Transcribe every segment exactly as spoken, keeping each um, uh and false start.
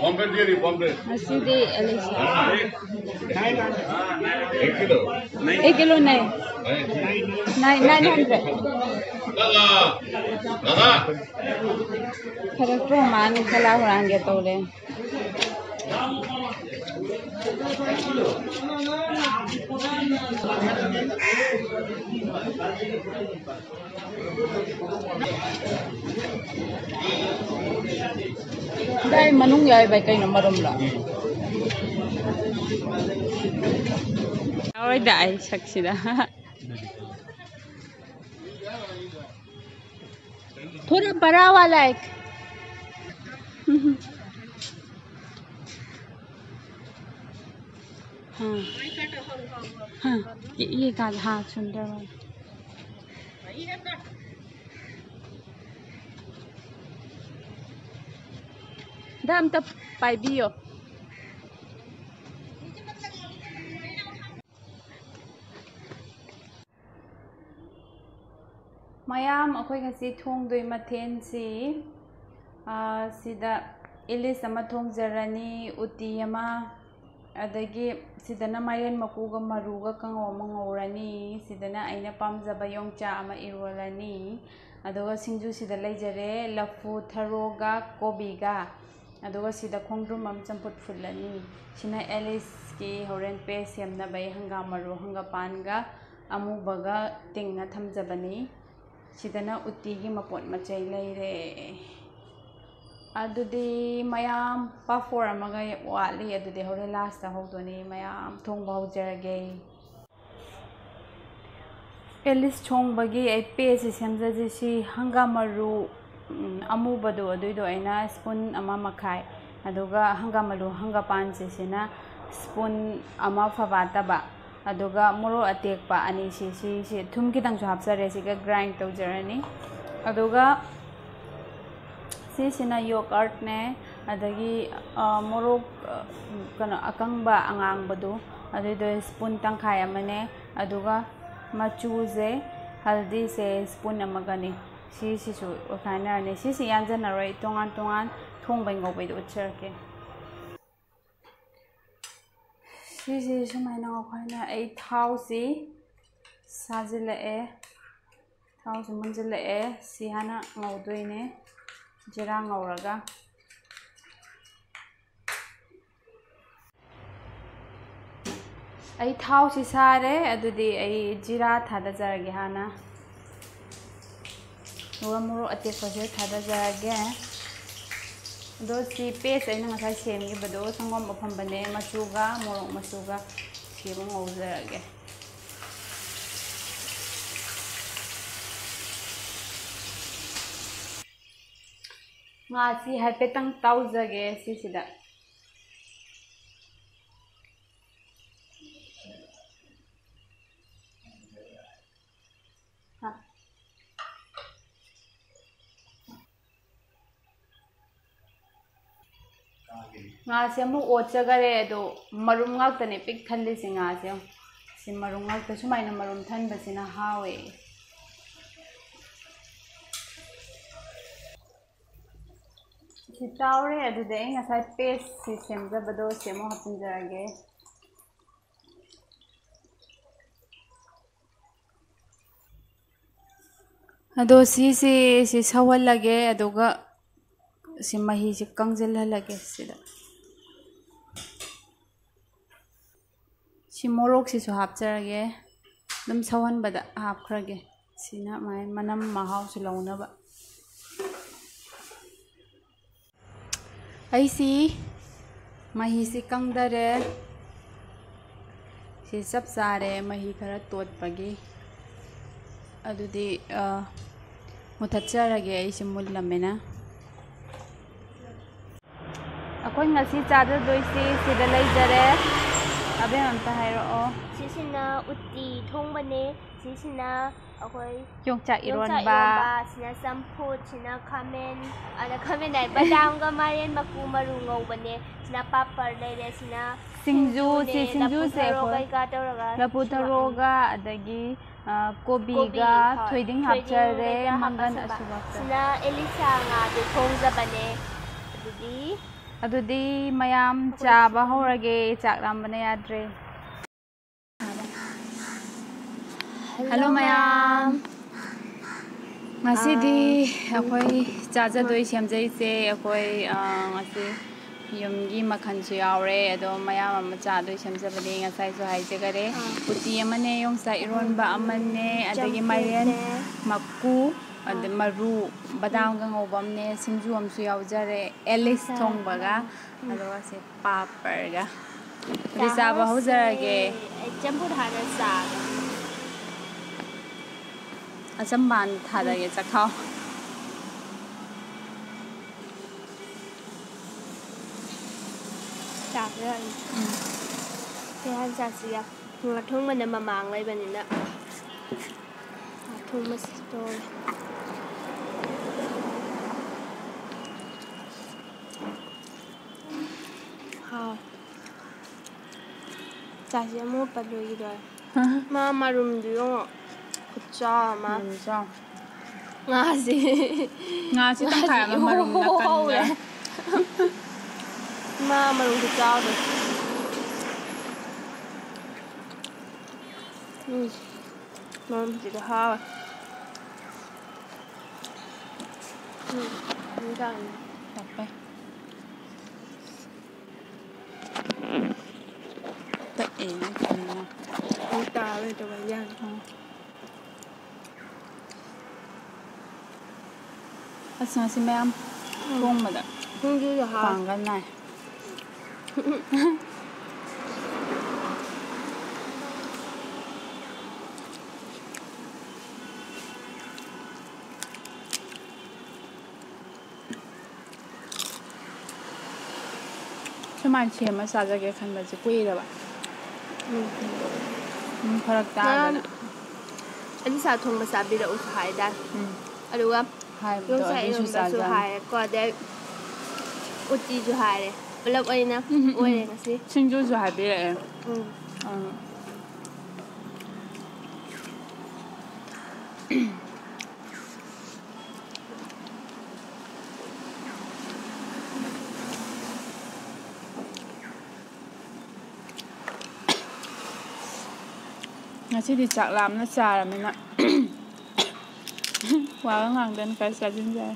Pomfret दे रही, pomfret. ꯉꯁꯤꯗꯤ Alice एक किलो। एक किलो नहीं, नाइन नाइन हंड्रेड। दादा, दादा। ꯈꯔ ꯀꯣꯝꯃꯛꯑꯅꯤ ꯁꯂꯥ ꯍꯨꯔꯥꯟꯒꯦ ꯇꯧꯔꯦ꯫ ꯗꯥꯏ ꯃꯅꯨꯡ ꯌꯥꯎꯔꯤꯕ ꯀꯩꯅꯣ ꯃꯔꯨꯝꯂꯣ? ꯌꯥꯎꯔꯣꯏꯗ ꯑꯩ ꯁꯛꯁꯤꯗ꯫ थोड़ा बड़ा वाला एक। हाँ। हाँ, ये, ये काट, हाँ, सुंदर वाला। दा ꯑꯝꯇ ꯄꯥꯏꯕꯤꯌꯣ꯫ ꯃꯌꯥꯝ, ꯑꯩꯈꯣꯏ ꯉꯁꯤ ꯊꯣꯡꯗꯣꯏ ꯃꯊꯦꯜꯁꯤ, ꯑꯥ, ꯁꯤꯗ ꯏꯂꯤꯁ ꯑꯃ ꯊꯣꯡꯖꯔꯅꯤ, ꯎꯇꯤ ꯑꯃ, ꯑꯗꯒꯤ ꯁꯤꯗꯅ ꯃꯥꯏꯔꯦꯟ ꯃꯀꯨꯒ ꯃꯔꯨꯒ ꯀꯥꯡꯉꯧ ꯑꯃ ꯉꯧꯔꯅꯤ, ꯁꯤꯗꯅ ꯑꯩꯅ ꯄꯥꯝꯖꯕ ꯌꯣꯡꯆꯥꯛ ꯑꯃ ꯏꯔꯣꯜꯂꯅꯤ, ꯑꯗꯨꯒ ꯁꯤꯡꯖꯨꯁꯤꯗ ꯂꯩꯖꯔꯦ ꯂꯐꯨ ꯊꯔꯣꯒ ꯀꯣꯕꯤꯒ, ꯑꯗꯨꯒ ꯁꯤꯗ ꯈꯣꯡꯗ꯭ꯔꯨꯝ ꯑꯃ ꯆꯝꯐꯨꯠ ꯐꯨꯠꯂꯅꯤ꯫ ꯁꯤꯅ ꯑꯦꯂꯤꯁꯀꯤ ꯍꯣꯔꯦꯟ ꯄꯦ ꯁꯦꯝꯅꯕ ꯑꯩ ꯍꯪꯒꯥꯝ ꯃꯔꯨ, ꯍꯪꯒꯄꯥꯟꯒ ꯑꯃꯨꯕꯒ ꯇꯤꯡꯅ ꯊꯝꯖꯕꯅꯤ꯫ ꯁꯤꯗꯅ ꯎꯇꯤꯒꯤ ꯃꯄꯣꯠ ꯃꯆꯩ ꯂꯩꯔꯦ꯫ ꯑꯗꯨꯗꯤ ꯃꯌꯥꯝ ꯄꯥꯐꯣꯔ ꯑꯃꯒ ꯋꯥꯠꯂꯤ, ꯑꯗꯨꯗꯤ ꯍꯣꯔꯦꯟ ꯂꯥꯁꯇ ꯍꯧꯗꯣꯏꯅꯤ꯫ ꯃꯌꯥꯝ ꯊꯣꯡꯕ ꯍꯧꯖꯔꯒꯦ꯫ ꯑꯦꯂꯤꯁ ꯊꯣꯡꯕꯒꯤ ꯑꯩ ꯄꯦꯁꯤ ꯁꯦꯝꯖꯁꯤ꯫ ꯁꯤ ꯍꯪꯒꯥꯝ ꯃꯔꯨ, ꯎꯝ, ꯑꯃꯨꯕꯗꯣ ꯑꯗꯨꯏꯗꯣ ꯑꯩꯅ ꯁ꯭ꯄꯨꯟ ꯑꯃ ꯃꯈꯥꯏ, ꯑꯗꯨꯒ ꯍꯪꯒꯥꯝ ꯃꯔꯨ ꯍꯪꯒꯄꯥꯟꯁꯤ ꯁꯤꯅ ꯁ꯭ꯄꯨꯟ ꯑꯃ ꯐꯕꯥꯠꯇꯕ, ꯑꯗꯨꯒ ꯃꯣꯔꯣꯛ ꯑꯇꯦꯛꯄ ꯑꯅꯤꯁꯤ, ꯁꯤꯁꯤ ꯊꯨꯝ ꯈꯤꯇꯪꯁꯨ ꯍꯥꯞꯆꯔꯦ, ꯁꯤꯒ ꯒ꯭ꯔꯥꯏꯟ ꯇꯧꯖꯔꯅꯤ꯫ ꯑꯗꯨꯒ ꯁꯤꯁꯤꯅ ꯌꯣꯒꯔꯠꯅꯦ, ꯑꯗꯒꯤ, ꯑ, ꯃꯣꯔꯣꯛ, ꯑ, ꯀꯩꯅꯣ, ꯑꯀꯪꯕ ꯑꯉꯥꯡꯕꯗꯨ, ꯑꯗꯨꯏꯗꯣ ꯁ꯭ꯄꯨꯟ ꯇꯪꯈꯥꯏ ꯑꯃꯅꯦ, ꯑꯗꯨꯒ ꯃꯆꯨꯁꯦ, ꯍꯜꯗꯤꯁꯦ ꯁ꯭ꯄꯨꯟ ꯑꯃꯒꯅꯤ꯫ ꯁꯤꯁꯤꯁꯨ ꯑꯣꯠꯈꯥꯏꯅꯔꯅꯤ꯫ ꯁꯤꯁꯤ ꯌꯥꯟꯁꯤꯟꯅꯔꯣꯏ, ꯇꯣꯉꯥꯟ ꯇꯣꯉꯥꯟ ꯊꯣꯡꯕꯩ ꯉꯧꯕꯩꯗꯣ ꯎꯠꯆꯔꯛꯀꯦ꯫ ꯁꯤꯁꯤ ꯁꯨꯃꯥꯏꯅ ꯉꯧꯈꯥꯏꯅ ꯑꯩ ꯊꯥꯎꯁꯤ ꯁꯥꯖꯤꯜꯂꯛꯑꯦ꯫ ꯊꯥꯎꯁꯤ ꯃꯨꯟꯖꯤꯜꯂꯛꯑꯦ꯫ ꯁꯤ ꯍꯥꯟꯅ ꯉꯧꯗꯣꯏꯅꯦ, ꯖꯤꯔꯥ ꯉꯧꯔꯒ꯫ ꯑꯩ ꯊꯥꯎꯁꯤ ꯁꯥꯔꯦ꯫ ꯑꯗꯨꯗꯤ ꯑꯩ ꯖꯤꯔꯥ ꯊꯥꯗꯖꯔꯒꯦ ꯍꯥꯟꯅ, ꯑꯗꯨꯒ ꯃꯣꯔꯣꯛ ꯑꯇꯦꯛꯄꯁꯦ ꯊꯥꯗꯖꯔꯒꯦ꯫ ꯑꯗꯣ ꯁꯤ ꯄꯦꯁ ꯑꯩꯅ ꯉꯁꯥꯏ ꯁꯦꯝꯈꯤꯕꯗꯣ, ꯁꯪꯒꯣꯝ ꯑꯐꯝꯕꯅꯦ, ꯃꯆꯨꯒ ꯃꯣꯔꯣꯛ ꯃꯆꯨꯒ, ꯁꯤ ꯑꯃꯨꯛ ꯉꯧꯖꯔꯒꯦ꯫ ꯉꯥꯁꯤ ꯍꯥꯏꯐꯦꯠꯇꯪ ꯇꯥꯎꯖꯒꯦ ꯁꯤꯁꯤꯗ꯫ ꯉꯥꯁꯦ ꯑꯃꯨꯛ ꯑꯣꯠꯆꯈꯔꯦ꯫ ꯑꯗꯣ ꯃꯔꯨꯝ ꯉꯥꯛꯇꯅꯦ ꯄꯤꯛ ꯊꯜꯂꯤꯁꯦ ꯉꯥꯁꯦ꯫ ꯁꯤ ꯃꯔꯨꯝ ꯉꯥꯛꯇ, ꯁꯨꯃꯥꯏꯅ ꯃꯔꯨꯝ ꯊꯟꯕꯁꯤꯅ ꯍꯥꯎꯋꯦ꯫ ꯁꯤ ꯇꯥꯎꯔꯦ꯫ ꯑꯗꯨꯗꯤ ꯑꯩ ꯉꯁꯥꯏ ꯄꯦꯁꯁꯤ ꯁꯦꯝꯖꯕꯗꯣ ꯁꯤ ꯑꯃꯨꯛ ꯍꯥꯞꯆꯤꯟꯖꯔꯒꯦ꯫ ꯑꯗꯣ ꯁꯤꯁꯤ, ꯁꯤ ꯁꯧꯍꯜꯂꯒꯦ, ꯑꯗꯨꯒ ꯁꯤ ꯃꯍꯤꯁꯤ ꯀꯪꯁꯤꯜꯍꯜꯂꯒꯦ ꯁꯤꯗ꯫ ꯁꯤ ꯃꯣꯔꯣꯛꯁꯤꯁꯨ ꯍꯥꯞꯆꯔꯒꯦ, ꯑꯗꯨꯝ ꯁꯧꯍꯟꯕꯗ ꯍꯥꯞꯈ꯭ꯔꯒꯦ꯫ ꯁꯤꯅ ꯃꯥꯏ ꯃꯅꯝ ꯃꯍꯥꯎꯁꯨ ꯂꯧꯅꯕ꯫ ꯑꯩꯁꯤ ꯃꯍꯤꯁꯤ ꯀꯪꯗꯔꯦ꯫ ꯁꯤ ꯆꯞ ꯆꯥꯔꯦ ꯃꯍꯤ ꯈꯔ ꯇꯣꯠꯄꯒꯤ꯫ ꯑꯗꯨꯗꯤ, ꯑ, ꯃꯨꯊꯠꯆꯔꯒꯦ ꯑꯩꯁꯤ ꯃꯨꯜꯂꯝꯃꯦꯅ꯫ ꯑꯩꯈꯣꯏ ꯉꯁꯤ ꯆꯥꯖꯗꯣꯏꯁꯤ ꯁꯤꯗ ꯂꯩꯖꯔꯦ꯫ ꯑꯕꯦꯝ ꯑꯝꯇ ꯍꯥꯏꯔꯛꯑꯣ꯫ ꯁꯤꯁꯤꯅ ꯎꯇꯤ ꯊꯣꯡꯕꯅꯦ꯫ ꯁꯤꯁꯤꯅ ꯑꯩꯈꯣꯏ ꯌꯣꯡꯆꯥꯛ ꯌꯣꯡꯆꯥꯛ ꯏꯔꯣꯟꯕ꯫ ꯏꯔꯣꯟꯕ, ꯁꯤꯅ ꯆꯝꯐꯨꯠ, ꯁꯤꯅ ꯈꯥꯃꯦꯟ, ꯑꯗ ꯈꯥꯃꯦꯟ ꯍꯥꯏ, ꯕꯗꯥꯝꯒ ꯃꯥꯏꯔꯦꯟ ꯃꯀꯨ ꯃꯔꯨ ꯉꯧꯕꯅꯦ, ꯁꯤꯅ ꯄꯥꯄꯔ ꯂꯩꯔꯦ, ꯁꯤꯅ ꯁꯤꯡꯖꯨ, ꯁꯤꯡꯖꯨꯅꯦ, ꯁꯤ ꯂꯐꯨ ꯁꯤꯡꯖꯨꯁꯦ ꯊꯔꯣ ꯑꯩꯈꯣꯏ ꯀꯩꯀꯥ ꯇꯧꯔꯒ ꯂꯐꯨ ꯁꯨꯔ-, ꯊꯔꯣꯒ, ꯑꯗꯒꯤ, ꯑ, ꯀꯣꯕꯤ, ꯀꯣꯕꯤꯒ ꯍꯣꯏ, ꯊꯣꯏꯗꯤꯡ ꯊꯣꯏꯗꯤꯡ ꯍꯥꯞꯆꯔꯦ, ꯀꯩꯀꯥ ꯃꯪꯒꯟ ꯍꯥꯞꯆꯟꯕ꯫ ꯑꯁꯨꯕ ꯍꯥꯞꯆꯔꯦ꯫ ꯁꯤꯅ ꯑꯦꯂꯤꯁꯥ ꯉꯥꯗꯨ ꯊꯣꯡꯖꯕꯅꯦ꯫ ꯑꯗꯨꯗꯤ ꯑꯗꯨꯗꯤ ꯃꯌꯥꯝ ꯆꯥꯕ ꯍꯧꯔꯒꯦ, ꯆꯥꯛ ꯂꯥꯝꯕꯅ ꯌꯥꯗ꯭ꯔꯦ꯫ ꯍꯜꯂꯣ ꯃꯌꯥꯝ꯫ ꯉꯁꯤꯗꯤ ꯑꯥ, ꯑꯩꯈꯣꯏ ꯆꯥꯖꯗꯣꯏ ꯁꯦꯝꯖꯩꯁꯦ꯫ ꯑꯩꯈꯣꯏ, ꯑꯥ, ꯉꯁꯤ ꯌꯨꯝꯒꯤ ꯃꯈꯜꯁꯨ ꯌꯥꯎꯔꯦ, ꯑꯗꯣ ꯃꯌꯥꯝ ꯑꯃ ꯆꯥꯗꯣꯏ ꯁꯦꯝꯖꯕꯅꯦ꯫ ꯉꯁꯥꯏꯁꯨ ꯍꯥꯏꯖꯈꯔꯦ, ꯑꯥ, ꯎꯇꯤ ꯑꯃꯅꯦ, ꯌꯣꯡꯆꯥꯛ ꯏꯔꯣꯟꯕ ꯑꯃꯅꯦ, ꯑꯗꯒꯤ ꯃꯥꯏꯔꯦꯟ ꯆꯝꯐꯨꯠꯅꯦ꯫ ꯃꯀꯨ, ꯑꯥ, ꯑꯗꯩ ꯃꯔꯨ, ꯕꯗꯥꯝꯒ ꯉꯧꯕ ꯑꯃꯅꯦ, ꯁꯤꯡꯖꯨ ꯑꯃꯁꯨ ꯌꯥꯎꯖꯔꯦ, ꯑꯦꯂꯤꯁ ꯆꯥ-, ꯊꯣꯡꯕꯒ, ꯎꯝ, ꯑꯗꯨꯒ ꯁꯤ ꯄꯥꯄꯔꯒ꯫ ꯑꯗꯨꯗꯤ ꯆꯥꯕ ꯆꯥꯍꯧꯁꯦ꯫ ꯍꯧꯖꯔꯒꯦ꯫ ꯑꯩ ꯆꯝꯐꯨꯠ ꯍꯥꯟꯅ ꯆꯥꯒꯦ꯫ ꯑꯆꯝꯕ ꯍꯥꯟꯅ ꯊꯥꯗꯒꯦ, ꯎꯝ, ꯆꯈꯥꯎ꯫ ꯆꯥꯈ꯭ꯔꯦ꯫ ꯎꯝ꯫ ꯀꯩ ꯍꯥꯟꯅ ꯆꯥꯁꯤꯒꯦ? ꯉꯥ ꯊꯣꯡꯕꯅ ꯃꯃꯥꯡ ꯂꯩꯕꯅꯤꯅ ꯉꯥ ꯊꯣꯡꯕꯁꯤ ꯇꯧꯔꯦ꯫ ꯍꯥꯎ꯫ ꯆꯥꯁꯤ ꯑꯃꯨꯛ ꯄꯠꯂꯣꯏꯈꯤꯗꯣꯔꯦ꯫ ꯃꯥ ꯃꯔꯨꯝꯗꯨ ꯌꯦꯡꯉꯣ꯫ ꯈꯨꯠꯆꯥꯎ ꯑꯃ꯫ ꯃꯔꯨꯝ ꯆꯥꯎ꯫ ꯉꯥꯁꯤ꯫ ꯉꯥꯁꯤ ꯇꯪꯈꯥꯏ ꯑꯃ ꯃꯔꯨꯝ ꯅꯥꯀꯟꯒ꯫ ꯍꯣꯔꯦ꯫ ꯃꯥ ꯃꯔꯨꯝ ꯈꯨꯆꯥꯎꯗꯣ꯫ ꯎꯝ꯫ ꯃꯔꯨꯝꯁꯤꯗꯤ ꯍꯥꯎꯋꯦ꯫ ꯎꯝ꯫ ꯏꯟꯖꯥꯡ꯫ ꯇꯞꯄꯦ꯫ ꯇꯛꯑꯦ ꯅꯪ ꯀꯩꯅꯣ꯫ ꯑꯩ ꯇꯥꯔꯣꯏꯗꯕ ꯏꯟꯖꯥꯡ꯫ ꯎꯝ꯫ ꯑꯁ, ꯉꯁꯤ ꯃꯌꯥꯝ ꯎꯝ꯫ ꯊꯣꯡꯕꯗ ꯁꯤꯡꯖꯨꯁꯨ ꯍꯥꯎꯋꯦ꯫ ꯈ꯭ꯋꯥꯡꯒ ꯅꯥꯏ꯫ ꯁꯨꯃꯥꯏꯅ ꯁꯦꯝꯃ ꯆꯥꯖꯒꯦ ꯈꯟꯕꯁꯦ ꯀꯨꯏꯔꯕ꯫ ꯎꯝ꯫ ꯎꯝ, ꯐꯔꯛ ꯇꯥꯗꯅ꯫ ꯅꯍꯥꯟ ꯑꯂꯤꯁꯥ ꯊꯣꯡꯕ ꯆꯥꯕꯤꯔꯛꯎꯁꯨ ꯍꯥꯏꯗꯥꯏ? ꯎꯝ꯫ ꯑꯗꯨꯒ ꯍꯥꯏꯕꯗꯣ ꯌꯣꯡꯆꯥꯛ ꯑꯗꯨꯁꯨ ꯏꯔꯣꯟꯕꯁꯨ ꯆꯥꯖꯅꯤ꯫ ꯍꯥꯏꯔꯦꯀꯣ, ꯑꯗꯩ ꯎꯇꯤꯁꯨ ꯍꯥꯏꯔꯦ꯫ ꯄꯨꯂꯞ ꯑꯣꯏꯅ ꯎꯝ, ꯎꯝ, ꯎꯝ꯫ ꯑꯣꯏꯔꯦ ꯉꯁꯤ꯫ ꯁꯤꯡꯖꯨꯁꯨ ꯍꯥꯏꯕꯤꯔꯛꯑꯦ꯫ ꯎꯝ꯫ ꯑꯥ꯫ ꯉꯁꯤꯗꯤ ꯆꯥꯛ ꯂꯥꯝꯅ ꯆꯥꯔꯃꯤꯅ ꯋꯥꯒ ꯉꯥꯡꯗꯅ ꯈꯔ ꯆꯥꯁꯤꯟꯖꯔꯦ꯫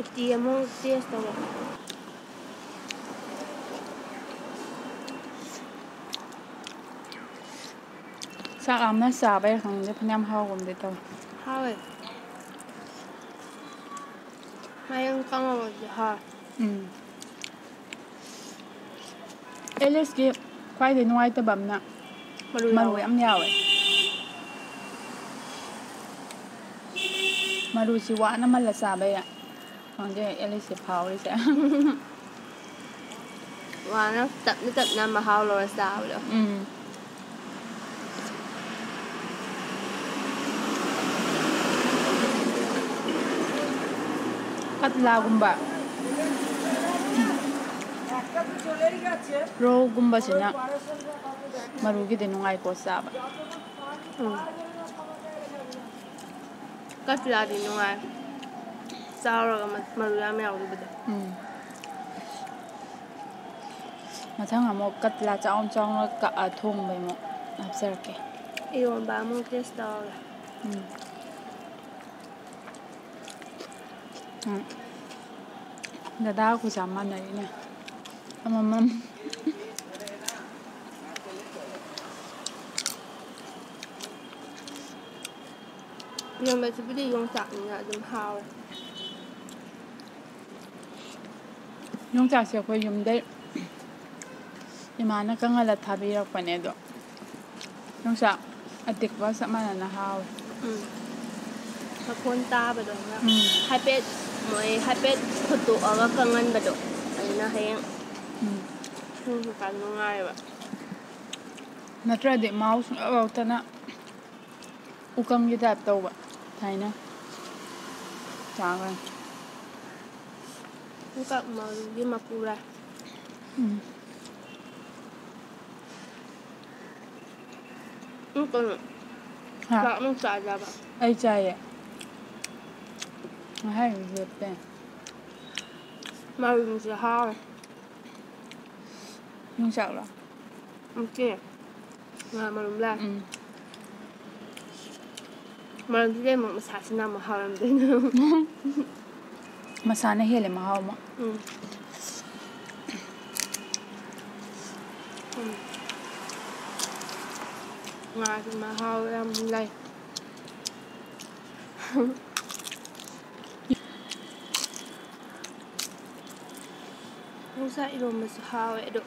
ꯎꯇꯤ ꯑꯃꯨꯛ ꯇꯦꯁ ꯇꯧꯔꯦ꯫ ꯆꯥꯛ ꯂꯥꯝꯅ ꯆꯥꯕꯩꯔ ꯈꯪꯗꯦ, ꯐꯅꯌꯥꯝ ꯍꯥꯎꯒꯨꯝꯗꯤ ꯇꯧꯋꯦ꯫ ꯍꯥꯎꯋꯦ꯫ ꯃꯥꯏꯔꯦꯟ ꯀꯥꯡꯉꯧꯁꯦ ꯍꯥꯎꯋꯦ꯫ ꯎꯝ꯫ ꯑꯦꯂꯤꯁꯀꯤ ꯈ꯭ꯋꯥꯏꯗꯩ ꯅꯨꯡꯉꯥꯏꯇꯕ ꯑꯃꯅ ꯃꯔꯨ ꯃꯔꯨ ꯌꯥꯎꯋꯦ꯫ ꯌꯥꯝ ꯌꯥꯎꯋꯦ꯫ ꯃꯔꯨꯁꯤ ꯋꯥꯅ ꯃꯜꯂ ꯆꯥꯕꯩꯔ ꯈꯪꯗꯦ ꯑꯦꯂꯤꯁꯁꯦ ꯐꯥꯎꯔꯤꯁꯦ꯫ ꯋꯥꯅ ꯇꯞꯅ ꯇꯞꯅ ꯃꯍꯥꯎ ꯂꯧꯔ ꯆꯥꯕꯗꯣ꯫ ꯎꯝ꯫ ꯀꯠꯂꯥꯒꯨꯝꯕ, ꯔꯣꯒꯨꯝꯕꯁꯤꯅ ꯃꯔꯨꯒꯤꯗꯤ ꯅꯨꯡꯉꯥꯏꯀꯣ ꯆꯥꯕ꯫ ꯎꯝ꯫ ꯀꯠꯂꯥꯗꯤ ꯅꯨꯡꯉꯥꯏ꯫ ꯆꯥꯎꯔꯒ ꯃ-, ꯃꯔꯨ ꯌꯥꯝ ꯌꯥꯎꯗꯕꯗꯣ꯫ ꯎꯝ꯫ ꯃꯊꯪ ꯑꯃꯨꯛ ꯀꯠꯂꯥ ꯆꯥꯎꯅ ꯆꯥꯎꯅ ꯀꯛꯑ ꯊꯣꯡꯕꯩ ꯑꯃꯨꯛ ꯍꯥꯞꯆꯔꯛꯀꯦ꯫ ꯏꯔꯣꯝꯕ ꯑꯃꯨꯛ ꯇꯦꯁ ꯇꯧꯔꯒꯦ꯫ ꯎꯝ꯫ ꯎꯝ꯫ ꯗꯗꯥ ꯑꯩꯈꯣꯏ ꯆꯞ ꯃꯥꯟꯅꯔꯤꯅꯦ꯫ ꯑꯃꯃꯝ꯫ ꯏꯔꯣꯝꯕꯁꯤꯕꯨꯗꯤ ꯌꯣꯡꯆꯥꯛꯅꯤꯅ ꯑꯗꯨꯝ ꯍꯥꯎꯔꯦ꯫ ꯌꯣꯡꯆꯥꯛꯁꯦ ꯑꯩꯈꯣꯏ ꯌꯨꯝꯗꯩ ꯏꯃꯥꯅ ꯀꯪꯍꯜꯂ ꯊꯥꯕꯤꯔꯛꯄꯅꯦ, ꯑꯗꯣ ꯌꯣꯡꯆꯥꯛ ꯑꯇꯦꯛꯄꯒ ꯆꯞ ꯃꯥꯟꯅꯅ ꯍꯥꯎꯋꯦ꯫ ꯎꯝ꯫ ꯃꯐꯣꯟ ꯇꯥꯕꯗꯧꯅ ꯎꯝ꯫ ꯍꯥꯏꯐꯦꯠ, ꯃꯣꯏ ꯍꯥꯏꯐꯦꯠ ꯐꯨꯠꯇꯣꯛꯑꯒ ꯀꯪꯍꯟꯕꯗꯣ, ꯑꯗꯨꯅ ꯍꯌꯦꯡ ꯎꯝ꯫ ꯁꯤꯡꯖꯨ ꯆꯥ ꯅꯨꯡꯉꯥꯏꯌꯦꯕ꯫ ꯅꯠꯇ꯭ꯔꯗꯤ ꯃꯍꯥꯎ ꯁꯨꯡꯌꯥꯎ ꯌꯥꯎꯗꯅ ꯎꯀꯪꯒꯤ ꯇꯥꯏꯞ ꯇꯧꯕ ꯊꯥꯏꯅ ꯆꯥꯈ꯭ꯔꯦ꯫ ꯌꯣꯡꯆꯥꯛ ꯃꯔꯨꯒꯤ ꯃꯀꯨꯔꯥ꯫ ꯎꯝ꯫ ꯎꯝ, ꯀꯩꯅꯣ? ꯍꯥ? ꯆꯥꯛ ꯑꯃꯨꯛ ꯆꯥꯗ꯭ꯔꯕ? ꯑꯩ ꯆꯥꯏꯌꯦ꯫ ꯉꯁꯥꯏ ꯂꯦꯞꯄꯦ꯫ ꯃꯥꯏꯔꯦꯟꯁꯦ ꯍꯥꯎꯋꯦ꯫ ꯌꯣꯡꯆꯥꯛꯂꯣ? ꯅꯠꯇꯦ꯫ ꯉꯥ ꯃꯔꯨꯝ ꯂꯥꯛꯑꯦ꯫ ꯎꯝ꯫ ꯃꯔꯨꯝꯁꯤꯗꯩ ꯑꯃꯨꯛ ꯃꯁꯥꯁꯤꯅ ꯑꯃꯨꯛ ꯍꯥꯎꯔꯝꯗꯣꯏꯅꯦ꯫ ꯃꯁꯥꯅ ꯍꯦꯜꯂꯦ ꯃꯍꯥꯎ ꯑꯃ꯫ ꯎꯝ꯫ ꯎꯝ꯫ ꯉꯥꯁꯤ ꯃꯍꯥꯎ ꯌꯥꯝ ꯂꯩ꯫ ꯌꯣꯡꯆꯥꯛ ꯏꯔꯣꯝꯕꯁꯨ ꯍꯥꯎꯋꯦ ꯑꯗꯣ,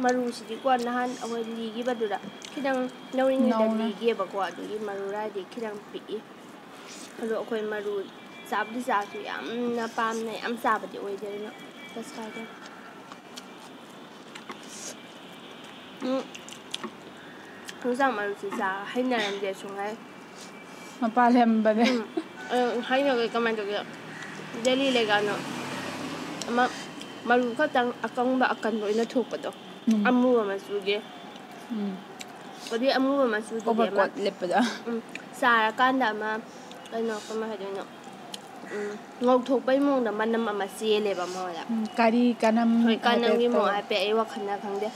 ꯃꯔꯨꯁꯤꯗꯤꯀꯣ ꯅꯍꯥꯟ ꯑꯩꯈꯣꯏ ꯂꯤꯈꯤꯕꯗꯨꯗ ꯈꯤꯇꯪ ꯅꯧꯔꯤꯉꯩꯗ ꯅꯧꯅ꯫ ꯂꯤꯒꯦꯕꯀꯣ, ꯑꯗꯨꯒꯤ ꯃꯔꯨ ꯔꯥꯏꯗꯤ ꯈꯤꯇꯪ ꯄꯤꯛꯏ꯫ ꯑꯗꯣ ꯑꯩꯈꯣꯏ ꯃꯔꯨ ꯆꯥꯕꯗꯤ ꯆꯥꯁꯨ ꯌꯥꯝꯅ ꯄꯥꯝꯅ ꯌꯥꯝ ꯆꯥꯕꯗꯤ ꯑꯣꯏꯗꯦ ꯑꯗꯨꯅ ꯆꯥꯁꯨ ꯆꯥꯗꯦ꯫ ꯎꯝ꯫ ꯌꯣꯡꯆꯥꯛ ꯃꯔꯨꯁꯤ ꯆꯥ ꯍꯩꯅꯔꯝꯗꯦ ꯁꯨꯡꯍꯩ꯫ ꯃꯄꯥꯟ ꯂꯝꯗꯅꯦ꯫ ꯎꯝ꯫ ꯑ, ꯍꯩꯅꯕꯩ ꯀꯃꯥꯏꯅ ꯇꯧꯒꯦ? ꯗꯦꯜꯂꯤ ꯂꯩꯀꯥꯟꯗ ꯑꯃ ꯃꯔꯨ ꯈꯛꯇꯪ ꯑꯀꯪꯕ ꯑꯀꯟꯕ ꯑꯣꯏꯅ ꯊꯣꯛꯄꯗꯣ꯫ ꯎꯝ꯫ ꯑꯃꯨꯕ ꯃꯆꯨꯒꯤ꯫ ꯎꯝ꯫ ꯑꯗꯨꯏ ꯑꯃꯨꯕ ꯃꯆꯨꯗꯨꯗꯤ ꯑꯃ, overcoat ꯂꯤꯠꯄꯗ꯫ ꯎꯝ, ꯆꯥꯔꯀꯥꯟꯗ ꯑꯃ, ꯀꯩꯅꯣ, ꯀꯃꯥꯏ ꯍꯥꯏꯗꯣꯏꯅꯣ? ꯎꯝ, ꯉꯧꯊꯣꯛꯄꯩ ꯃꯑꯣꯡꯗ ꯃꯅꯝ ꯑꯃ ꯆꯦꯜꯂꯦꯕ ꯃꯉꯣꯟꯗ꯫ ꯎꯝ, ꯀꯥꯔꯤ ꯀꯅꯝ ꯍꯣꯏ, ꯀꯅꯝꯒꯤ ꯍꯥꯏꯐꯦꯠ ꯃꯑꯣꯡ ꯇꯧ-, ꯍꯥꯏꯐꯦꯠ, ꯑꯩ ꯋꯥꯈꯜꯅ ꯈꯪꯗꯦ꯫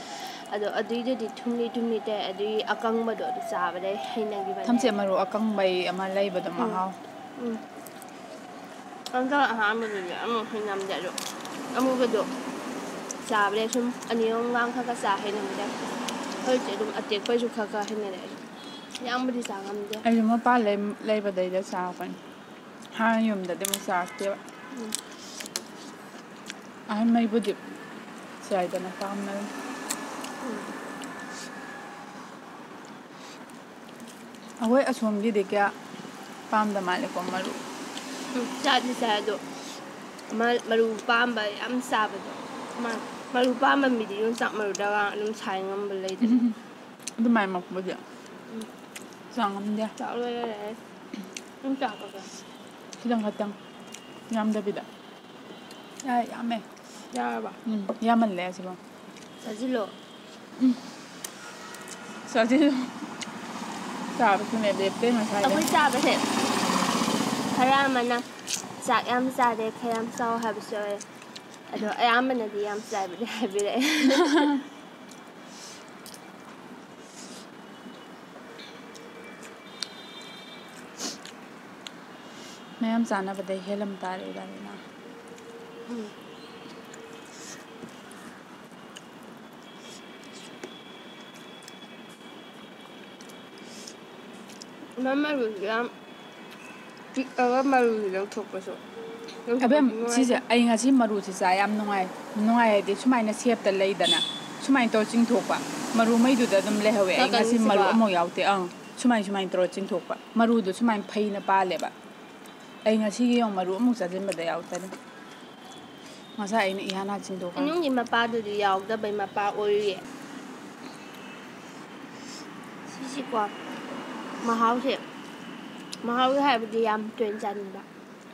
ꯑꯗꯣ ꯑꯗꯨꯏꯗꯨꯗꯤ ꯊꯨꯝꯂꯤ ꯊꯨꯝꯂꯤ ꯇꯧꯋꯦ, ꯑꯗꯨꯏ ꯑꯀꯪꯕꯗꯣ ꯑꯗꯨ ꯆꯥꯕꯗꯩ ꯍꯩꯅꯈꯤꯕꯅꯦ꯫ ꯊꯝꯆꯦꯠ ꯃꯔꯨ ꯑꯀꯪꯕꯩ ꯑꯃ ꯂꯩꯕꯗꯣ ꯎꯝ꯫ ꯃꯍꯥꯎ꯫ ꯎꯝ꯫ ꯍꯟꯗꯛ ꯑꯍꯥꯟꯕꯗꯨꯗꯤ ꯑꯃꯨꯛ ꯍꯩꯅꯝꯗꯦ, ꯑꯗꯣ ꯑꯃꯨꯕꯗꯣ ꯆꯥꯕꯗꯩ ꯁꯨꯝ ꯑꯅꯤ ꯑꯍꯨꯝꯒꯥꯡ ꯈꯔ ꯈꯔ ꯆꯥ ꯍꯩꯅꯕꯗ ꯍꯧꯖꯤꯛꯇꯤ ꯑꯗꯨꯝ ꯑꯇꯦꯛꯄꯩꯁꯨ ꯈꯔ ꯈꯔ ꯍꯩꯅꯔꯦ꯫ ꯑꯩꯁꯨ ꯌꯥꯝꯕꯨꯗꯤ ꯆꯥ ꯉꯝꯗꯦ꯫ ꯑꯩꯁꯨ ꯃꯄꯥꯟ ꯂꯩ-, ꯂꯩꯕꯗꯩꯗ ꯆꯥꯔꯛꯄꯅꯤ꯫ ꯍꯥꯟꯅ ꯌꯨꯝꯗꯗꯤ ꯑꯃꯨꯛ ꯆꯥꯔꯛꯇꯦꯕ꯫ ꯎꯝ꯫ ꯑꯍꯟꯉꯩꯕꯨꯗꯤ ꯆꯥꯏꯗꯅ ꯄꯥꯝꯅ꯫ ꯎꯝ꯫ ꯑꯩꯈꯣꯏ ꯑꯁꯣꯝꯒꯤꯗꯤ ꯀꯌꯥ ꯄꯥꯝꯗ ꯃꯥꯜꯂꯦꯀꯣ, ꯃꯔꯨ꯫ ꯎꯝ, ꯆꯥꯗꯤ ꯆꯥꯏ, ꯑꯗꯣ ꯑꯃ ꯃꯔꯨ ꯄꯥꯝꯕ ꯌꯥꯝ ꯆꯥꯕꯗꯣ, ꯑꯃ ꯃꯔꯨ ꯄꯥꯝꯕ ꯃꯤꯗꯤ ꯌꯣꯡꯆꯥꯛ ꯃꯔꯨꯗꯒ ꯑꯗꯨꯝ ꯁꯥꯏ ꯉꯝꯕ ꯂꯩꯗꯅ꯫ ꯎꯝ꯫ ꯑꯗꯨꯃꯥꯏꯅꯃꯛꯄꯨꯗꯤ ꯎꯝ꯫ ꯆꯥ ꯉꯝꯗꯦ꯫ ꯆꯥꯛ ꯂꯣꯏꯔꯦ꯫ ꯑꯗꯨꯝ ꯆꯥꯈ꯭ꯔꯒ꯫ ꯈꯤꯇꯪ ꯈꯛꯇꯪ, ꯌꯥꯝꯗꯕꯤꯗ꯫ ꯌꯥꯔꯦ, ꯌꯥꯝꯃꯦ꯫ ꯌꯥꯔꯕ? ꯎꯝ, ꯌꯥꯝꯃꯜꯂꯦ ꯑꯁꯤꯕꯨ꯫ ꯆꯥꯁꯤꯜꯂꯣ꯫ ꯎꯝ꯫ ꯆꯥꯁꯤꯜꯂꯣ꯫ ꯆꯥꯕꯁꯨꯅꯦ ꯂꯦꯞꯇꯦ ꯉꯁꯥꯏꯗꯩ꯫ ꯑꯩꯈꯣꯏ ꯆꯥꯕꯁꯦ ꯈꯔ ꯑꯃꯅ ꯆꯥꯛ ꯌꯥꯝ ꯆꯥꯗꯦ, ꯈꯔ ꯌꯥꯝ ꯆꯥꯎ ꯍꯥꯏꯕꯁꯨ ꯌꯥꯎꯋꯦ꯫ ꯑꯗꯣ ꯑꯌꯥꯝꯕꯅꯗꯤ ꯌꯥꯝ ꯆꯥꯏꯕꯗꯤ ꯍꯥꯏꯕꯤꯔꯛꯑꯦ꯫ ꯃꯌꯥꯝ ꯆꯥꯅꯕꯗꯩ ꯍꯦꯜꯂꯝ ꯇꯥꯔꯦ ꯏꯕꯥꯅꯤꯅ꯫ ꯎꯝ꯫ ꯃꯃꯜꯗꯨꯁꯨ ꯌꯥꯝ ꯄꯤꯛꯑꯒ ꯃꯔꯨꯗꯤ ꯂꯧꯊꯣꯛꯄꯁꯨ꯫ ꯑꯕꯦꯝ, ꯂꯧꯊꯣꯛꯄꯁꯨ ꯁꯤꯁꯦ ꯅꯨꯡꯉꯥꯏꯇꯦ꯫ ꯑꯩ ꯉꯁꯤ ꯃꯔꯨꯁꯤ ꯆꯥ ꯌꯥꯝ ꯅꯨꯡꯉꯥꯏ꯫ ꯅꯨꯡꯉꯥꯏ ꯍꯥꯏꯗꯤ ꯁꯨꯃꯥꯏꯅ ꯁꯦꯞꯇ ꯂꯩꯗꯅ, ꯁꯨꯃꯥꯏꯅ ꯇꯧꯔ ꯆꯤꯡꯊꯣꯛꯄ꯫ ꯃꯔꯨꯉꯩꯗꯨꯗ ꯑꯗꯨꯝ ꯂꯩꯍꯧꯋꯦ꯫ ꯑꯩ ꯉꯁꯤ ꯅꯥꯀꯟꯒꯤꯁꯤꯀꯣ꯫ ꯃꯔꯨ ꯑꯃꯨꯛ ꯌꯥꯎꯗꯦ꯫ ꯑꯪ, ꯁꯨꯃꯥꯏ ꯁꯨꯃꯥꯏꯅ ꯇꯧꯔ ꯆꯤꯡꯊꯣꯛꯄ꯫ ꯃꯔꯨꯗꯣ ꯁꯨꯃꯥꯏꯅ ꯐꯩꯅ ꯄꯥꯜꯂꯦꯕ꯫ ꯑꯩ ꯉꯁꯤꯒꯤ ꯌꯦꯡꯉꯨ, ꯃꯔꯨ ꯑꯃꯨꯛ ꯆꯥꯁꯤꯟꯕꯗ ꯌꯥꯎꯗꯔꯦ꯫ ꯉꯁꯥꯏ ꯑꯩꯅ ꯏꯍꯥꯟ ꯍꯥꯟ ꯆꯤꯡꯊꯣꯛꯈ꯭ꯔꯦ꯫ ꯏꯅꯨꯡꯒꯤ ꯃꯄꯥꯗꯨꯗꯤ ꯌꯥꯎꯗꯕꯩ ꯃꯄꯥ ꯑꯣꯏꯔꯤꯌꯦ꯫ ꯁꯤꯁꯤꯀꯣ, ꯃꯍꯥꯎꯁꯦ, ꯃꯍꯥꯎꯒꯤ ꯍꯥꯏꯕꯗꯤ ꯌꯥꯝ ꯇꯣꯏꯅ ꯆꯥꯅꯤꯡꯕ꯫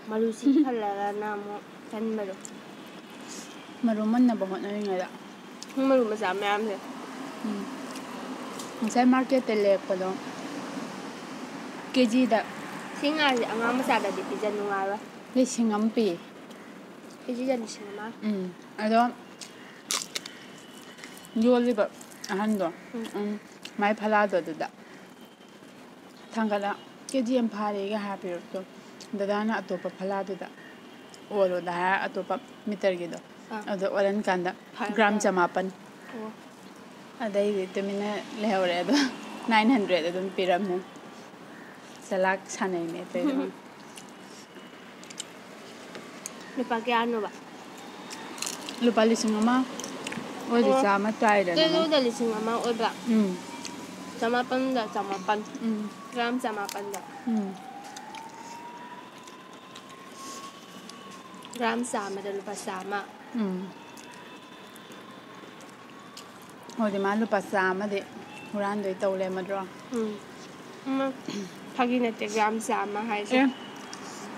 ꯃꯔꯨꯁꯤ ꯈꯜꯂꯒꯅ ꯑꯃꯨꯛ ꯈꯟꯕꯗꯣ꯫ ꯃꯔꯨ ꯃꯨꯟꯅꯕ ꯍꯣꯠꯅꯔꯤꯉꯩꯗ꯫ ꯃꯔꯨ ꯃꯆꯥ ꯃꯌꯥꯝꯁꯦ꯫ ꯎꯝ꯫ ꯉꯁꯥꯏ ꯃꯥꯔꯀꯦꯠꯇ ꯂꯩꯔꯛꯄꯗꯣ ꯀꯦꯖꯤꯗ ꯁꯤ ꯉꯥꯁꯦ ꯑꯉꯥꯡ ꯃꯆꯥꯗꯗꯤ ꯄꯤꯖ ꯅꯨꯡꯉꯥꯏꯔꯣꯏ꯫ ꯂꯤꯁꯤꯡ ꯑꯃ ꯄꯤ꯫ ꯀꯦꯖꯤꯗ ꯂꯤꯁꯤꯡ ꯑꯃ꯫ ꯎꯝ꯫ ꯑꯗꯣ ꯌꯣꯜꯂꯤꯕ ꯑꯍꯟꯗꯣ, ꯎꯝ꯫ ꯎꯝ, ꯃꯥꯏ ꯐꯂꯥꯗꯣ ꯑꯗꯨꯗ ꯊꯥꯡꯒꯠꯂ, "ꯀꯦ ꯖꯤ ꯑꯃ ꯐꯥꯔꯦꯒ" ꯍꯥꯏꯔ ꯄꯤꯔꯛꯇꯣ꯫ ꯗꯗꯥꯅ ꯑꯇꯣꯞꯄ ꯐꯂꯥꯗꯨꯗ ꯑꯣꯜꯂꯣꯗ ꯍꯥꯏꯔ ꯑꯇꯣꯞꯄ ꯃꯤꯇꯔꯒꯤꯗꯣ ꯑꯥ꯫ ꯑꯗꯨꯗ ꯑꯣꯜꯍꯟꯀꯥꯟꯗ ꯐꯔꯛ ꯒ꯭ꯔꯥꯝ ꯇꯥꯔꯦ꯫ ꯆꯃꯥꯄꯟ꯫ ꯑꯣ꯫ ꯑꯗꯩꯗꯤ ꯇꯨꯃꯤꯟꯅ ꯂꯩꯍꯧꯔꯦ꯫ ꯑꯗꯣ ꯅꯥꯏꯟ ꯍꯟꯗ꯭ꯔꯦꯗ ꯑꯗꯨꯝ ꯄꯤꯔꯝꯃꯦ꯫ ꯆꯂꯥꯛ ꯁꯥꯟꯅꯩꯅꯦ ꯑꯇꯩꯗꯨꯅ꯫ ꯂꯨꯄꯥ ꯀꯌꯥꯅꯣꯕ? ꯂꯨꯄꯥ ꯂꯤꯁꯤꯡ ꯑꯃ ꯑꯣꯏꯔꯗꯤ ꯑꯣ꯫ ꯆꯥꯝꯃ ꯇꯥꯏꯗꯅ꯫ ꯀꯤꯂꯣꯗ ꯂꯤꯁꯤꯡ ꯑꯃ ꯑꯣꯏꯕ? ꯎꯝ꯫ ꯆꯃꯥꯄꯟꯗ ꯆꯃꯥꯄꯟ꯫ ꯎꯝ꯫ ꯒ꯭ꯔꯥꯝ ꯆꯃꯥꯄꯟꯗ꯫ ꯎꯝ꯫ ꯒ꯭ꯔꯥꯝ ꯆꯥꯝꯃꯗ ꯂꯨꯄꯥ ꯆꯥꯝꯃ꯫ ꯎꯝ꯫ ꯍꯧꯖꯤꯛ ꯃꯥ ꯂꯨꯄꯥ ꯆꯥꯝꯃꯗꯤ ꯍꯨꯔꯥꯟꯗꯣꯏ ꯇꯧ ꯂꯩꯔꯝꯃꯗ꯭ꯔꯣ? ꯎꯝ꯫ ꯎꯝ꯫ ꯐꯥꯒꯤ ꯅꯠꯇꯦ, ꯒ꯭ꯔꯥꯝ ꯆꯥꯝꯃ ꯍꯥꯏꯁꯦ꯫ ꯑꯦ,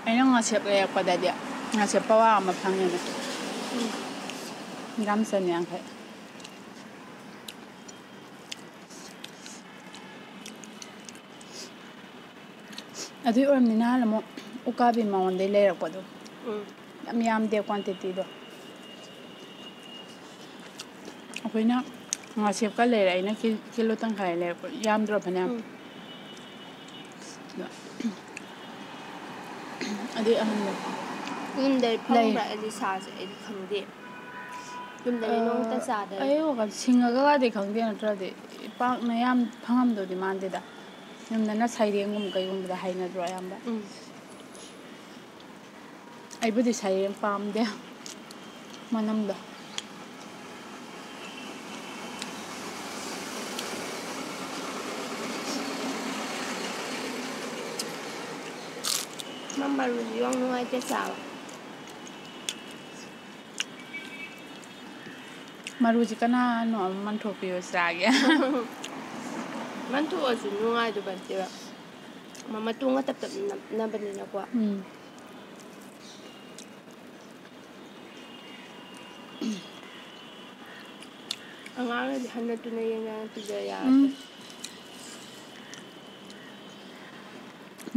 ꯑꯩꯅ ꯉꯥꯁꯦꯞ ꯂꯩꯔꯛꯄꯗꯗꯤ ꯉꯥꯁꯦꯞ ꯄꯋꯥ ꯑꯃ ꯐꯪꯉꯦꯅꯦ꯫ ꯎꯝ꯫ ꯒ꯭ꯔꯥꯝ ꯆꯅꯤꯌꯥꯡꯈꯩ꯫ ꯑꯗꯨꯏ ꯑꯣꯏꯔꯝꯅꯤ ꯅꯍꯥꯟ ꯑꯃꯨꯛ ꯎꯀꯥꯕꯤ ꯃꯉꯣꯟꯗꯩ ꯂꯩꯔꯛꯄꯗꯣ꯫ ꯎꯝ꯫ ꯌꯥꯝ ꯌꯥꯝꯗꯦ quantity ꯗꯣ꯫ ꯑꯩꯈꯣꯏꯅ ꯉꯥꯁꯦꯞꯀ ꯂꯩꯔꯦ, ꯑꯩꯅ ꯀꯤ-, ꯀꯤꯂꯣ ꯇꯪꯈꯥꯏ ꯂꯩꯔꯛꯄ, ꯌꯥꯝꯗ꯭ꯔꯣ ꯐꯅꯌꯥꯝ? ꯎꯝ꯫ ꯑꯗꯣ ꯑꯗꯨꯏ ꯑꯍꯟꯗꯣ ꯌꯨꯝꯗꯩ ꯂꯩ꯫ ꯐꯪꯕ꯭ꯔꯥ ꯑꯦꯂꯤꯁꯥꯁꯦ? ꯑꯩꯗꯤ ꯈꯪꯗꯦ꯫ ꯌꯨꯝꯗꯗꯤ ꯅꯣꯡꯃꯇ ꯑ, ꯆꯥꯗꯔꯤ꯫ ꯑꯩ ꯋꯥꯈꯜ ꯁꯤꯡꯉꯒꯗꯤ ꯈꯪꯗꯦ, ꯅꯠꯇ꯭ꯔꯗꯤ ꯄꯥꯛꯅ ꯌꯥꯝ ꯐꯪꯉꯝꯗꯧꯗꯤ ꯃꯥꯟꯗꯦꯗ꯫ ꯌꯨꯝꯗꯅ ꯁꯩꯔꯦꯡꯒꯨꯝꯕ ꯀꯩꯒꯨꯝꯕꯗ ꯍꯩꯅꯗ꯭ꯔꯣ ꯑꯌꯥꯝꯕ? ꯎꯝ꯫ ꯑꯩꯕꯨꯗꯤ ꯁꯩꯔꯦꯡ ꯄꯥꯝꯗꯦ, ꯃꯅꯝꯗꯣ꯫ ꯃꯥ ꯃꯔꯨꯁꯨ ꯌꯥꯝ ꯅꯨꯡꯉꯥꯏꯇꯦ ꯆꯥꯕ꯫ ꯃꯔꯨꯁꯤ ꯀꯅꯥꯅꯣ ꯑꯃ ꯃꯟꯊꯣꯛꯄꯤꯌꯣ ꯆꯥꯒꯦ꯫ ꯃꯟꯊꯣꯛꯑꯁꯨ ꯅꯨꯡꯉꯥꯏꯗꯧꯕ ꯅꯠꯇꯦꯕ꯫ ꯃꯥ ꯃꯇꯣꯡꯒ ꯇꯞ ꯇꯞ ꯅꯞꯅꯕꯅꯤꯅꯀꯣ꯫ ꯎꯝ꯫ ꯑꯉꯥꯡꯅꯗꯤ ꯍꯟꯅ ꯇꯨꯅ ꯌꯦꯡꯅ ꯄꯤꯖ ꯌꯥꯔꯦ꯫ ꯎꯝ꯫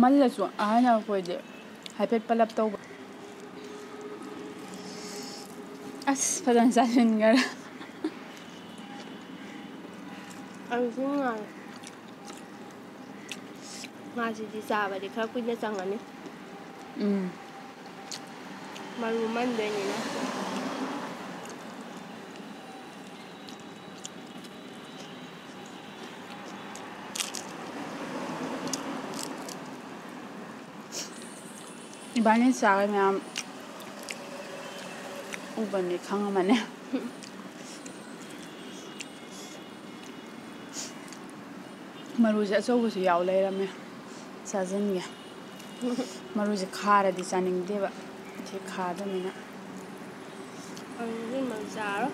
ꯃꯜꯂꯁꯨ ꯑꯍꯟ ꯑꯩꯈꯣꯏꯗꯤ ꯍꯥꯏꯐꯦꯠ ꯄꯜꯂꯞ ꯇꯧꯕ꯫ ꯑꯁ, ꯐꯖꯅ ꯆꯥꯁꯤꯟꯈꯔꯦ꯫ ꯑꯩꯁꯨ ꯉꯥꯏ꯫ ꯉꯥꯁꯤꯗꯤ ꯆꯥꯕꯗꯤ ꯈꯔ ꯀꯨꯏꯅ ꯆꯪꯉꯅꯤ꯫ ꯎꯝ꯫ ꯃꯔꯨ ꯃꯟꯗꯣꯏꯅꯤꯅ꯫ ꯏꯕꯥꯅꯤ ꯆꯥꯕ ꯃꯌꯥꯝ ꯎꯕ ꯃꯤ ꯈꯪꯉꯝꯃꯅꯤ꯫ ꯃꯔꯨꯁꯦ ꯑꯆꯧꯕꯁꯨ ꯌꯥꯎ ꯂꯩꯔꯝꯃꯦ꯫ ꯆꯥꯁꯤꯟꯒꯦ꯫ ꯃꯔꯨꯁꯦ ꯈꯥꯔꯗꯤ ꯆꯥꯅꯤꯡꯗꯦꯕ꯫ ꯁꯤ ꯈꯥꯗꯕꯅꯤꯅ꯫ ꯑꯗꯨꯗꯤ ꯃꯔꯨ ꯆꯥꯔꯣ꯫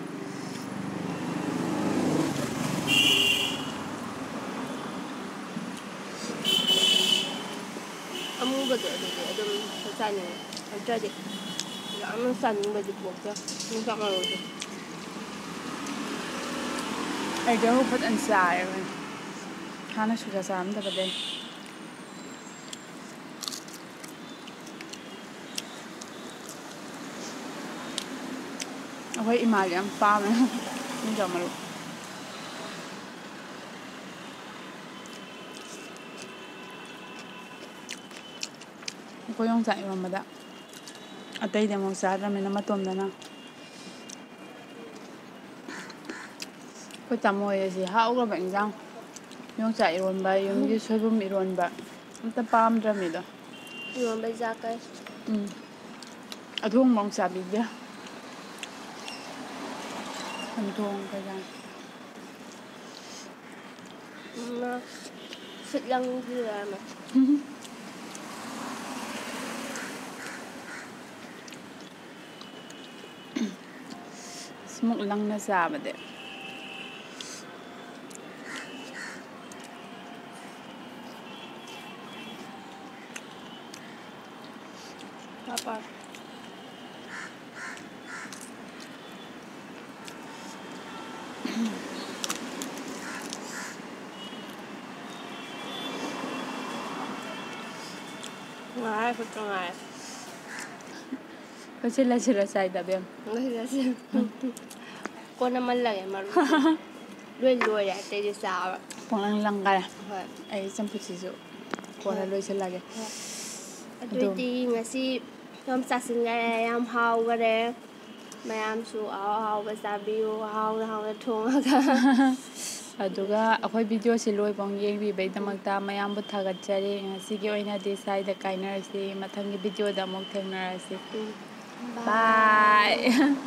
ꯑꯃꯨꯕꯗꯣ ꯑꯗꯨꯗꯤ ꯑꯗꯨꯝ ꯆꯥꯅꯤꯡꯉꯦ꯫ ꯅꯠꯇ꯭ꯔꯗꯤ ꯌꯥꯝꯅ ꯆꯥꯅꯤꯡꯕꯗꯤ ꯄꯣꯛꯇꯦ꯫ ꯌꯣꯡꯆꯥꯛ ꯃꯔꯨꯁꯦ꯫ ꯑꯩꯗꯤ ꯍꯧꯖꯤꯛ ꯐꯖꯅ ꯆꯥꯔꯦ꯫ ꯍꯥꯟꯅ ꯁꯨꯡꯆꯥ ꯆꯥꯔꯝꯗꯕꯗꯩ꯫ ꯑꯩꯈꯣꯏ ꯏꯃꯥꯁꯦ ꯌꯥꯝ ꯄꯥꯝꯃꯦ ꯌꯣꯡꯆꯥꯛ ꯃꯔꯨ꯫ ꯑꯩꯈꯣꯏ ꯌꯣꯡꯆꯥꯛ ꯏꯔꯣꯟꯕꯗ ꯑꯇꯩꯗꯤ ꯑꯃꯨꯛ ꯆꯥꯗ꯭ꯔꯕꯅꯤꯅ ꯃꯇꯣꯝꯗꯅ꯫ ꯑꯩꯈꯣꯏ ꯇꯥꯃꯣ ꯍꯣꯏꯁꯤ ꯍꯥꯎꯈ꯭ꯔꯕ ꯏꯟꯖꯥꯡ꯫ ꯌꯣꯡꯆꯥꯛ ꯏꯔꯣꯟꯕ, ꯌꯨꯝꯒꯤ ꯁꯣꯏꯕꯨꯝ ꯏꯔꯣꯟꯕ ꯑꯝꯇ ꯄꯥꯝꯗ꯭ꯔꯕꯅꯤꯗꯣ꯫ ꯏꯔꯣꯟꯕꯩ ꯆꯥꯛꯀꯩ꯫ ꯎꯝ꯫ ꯑꯊꯣꯡꯕ ꯑꯃꯨꯛ ꯆꯥꯕꯤꯗꯦ꯫ ꯆꯝꯊꯣꯡ ꯀꯩꯀꯥ꯫ ꯎꯝ, ꯁꯤꯠ ꯂꯪꯁꯤꯔꯅ꯫ ꯁꯤꯃꯨꯛ ꯂꯪꯅ ꯆꯥꯕꯗꯤ꯫ ꯄꯥꯄꯔ꯫ ꯉꯥꯏ ꯈꯛꯇ ꯉꯥꯏ꯫ ꯂꯣꯏꯁꯤꯜꯂꯁꯤꯔ ꯆꯥꯏꯗ, ꯕꯦꯝ? ꯂꯣꯏꯁꯤꯜꯂꯁꯤ꯫ ꯀꯣꯟꯅ ꯃꯜꯂꯒꯦ ꯃꯔꯨ꯫ ꯂꯣꯏ ꯂꯣꯏꯔꯦ, ꯑꯇꯩꯗꯤ ꯆꯥꯕ꯫ ꯄꯣꯡꯂꯪ ꯂꯪꯈꯔꯦ꯫ ꯍꯣꯏ꯫ ꯑꯩ ꯆꯝꯐꯨꯠꯁꯤꯁꯨ ꯀꯣꯟꯅ ꯍꯣꯏ꯫ ꯂꯣꯏꯁꯤꯜꯂꯒꯦ꯫ ꯍꯣꯏ꯫ ꯑꯗꯨꯗꯤ ꯉꯁꯤ ꯌꯥꯝ ꯆꯥꯁꯤꯟꯈꯔꯦ, ꯌꯥꯝ ꯍꯥꯎꯈꯔꯦ꯫ ꯃꯌꯥꯝꯁꯨ ꯑꯍꯥꯎ ꯑꯍꯥꯎꯕ ꯆꯥꯕꯤꯌꯨ, ꯍꯥꯎꯅ ꯍꯥꯎꯅ ꯊꯣꯡꯉꯒ꯫ ꯑꯗꯨꯒ ꯑꯩꯈꯣꯏ ꯚꯤꯗꯤꯑꯣꯁꯤ ꯂꯣꯏꯐꯥꯎ ꯌꯦꯡꯕꯤꯕꯩꯗꯃꯛꯇ ꯃꯌꯥꯝꯕꯨ ꯊꯥꯒꯠꯆꯔꯤ꯫ ꯉꯁꯤꯒꯤ ꯑꯣꯏꯅꯗꯤ ꯁ꯭ꯋꯥꯏꯗ ꯀꯥꯏꯅꯔꯁꯤ꯫ ꯃꯊꯪꯒꯤ ꯚꯤꯗꯤꯑꯣꯗ ꯑꯃꯨꯛ ꯊꯦꯡꯅꯔꯁꯤ꯫ ꯎꯝ꯫ ꯕꯥꯏ꯫